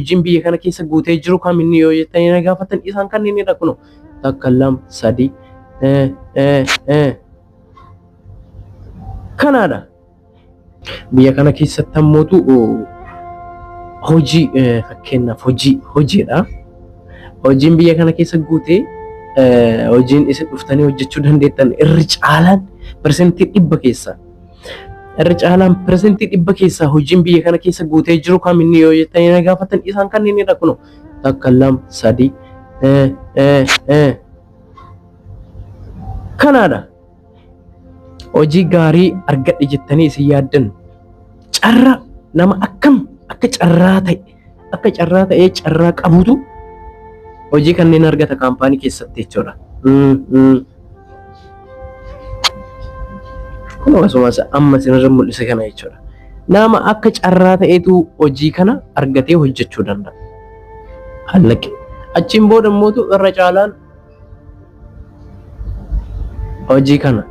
hojiin biyya kana keessa guutee jiru kaminni yoo jettanii na gaafatan isaan kanneenidha kunoo. Takka, lama, sadii. Kanaadha. Biyya kana keessatti ammootu hojii fakkeenyaaf hojii hojiidha. Hojiin biyya kana keessa guutee hojiin isin dhuftanii hojjechuu dandeettan irri caalaan 100% keessaa irri caalaan 100% keessaa hojiin biyya kana keessa guutee jiru kaminni yoo jettanii na gaafatan isaan kanneenidha kunoo. Takka, lama, sadii. Kanaadha. Hojii gaarii argadhe jettanii isin yaaddan carraa nama akkam akka carraa ta'e akka carraa ta'ee carraa qabutu hojii kanneen argata kaampaanii keessatti jechuudha. Kun akkasumas amma isinirra mul'ise kana jechuudha. Nama akka carraa ta'etu hojii kana argatee hojjechuu danda'a. Hallaqe. Achiin booda immoo irra caalaan hojii kana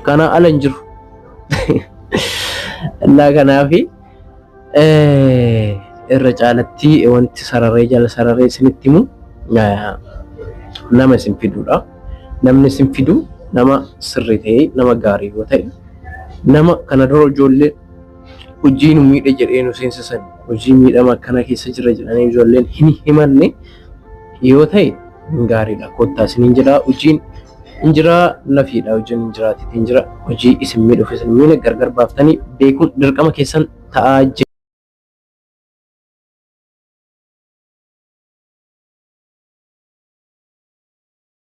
kana ala hin jiru. Innaa kanaafi irra caalatti wanti sararee jala sararee isinitti himu nama isin fiduudha. Namni isin fidu nama sirrii ta'e, nama gaarii yoo ta'e, nama kana dura ijoollee hojii nu miidhe jedhee nu seensisan, hojii miidhama akkana keessa jira jedhanii ijoolleen hin himanne yoo ta'e gaariidha. Kottaa isiniin jedha, hojiin hin jiraa lafiidha, hojiin hin jiraatiitiin jira. Hojii isin miidhuuf isin miine gargar baaftanii beekuun dirqama keessan ta'aa jira.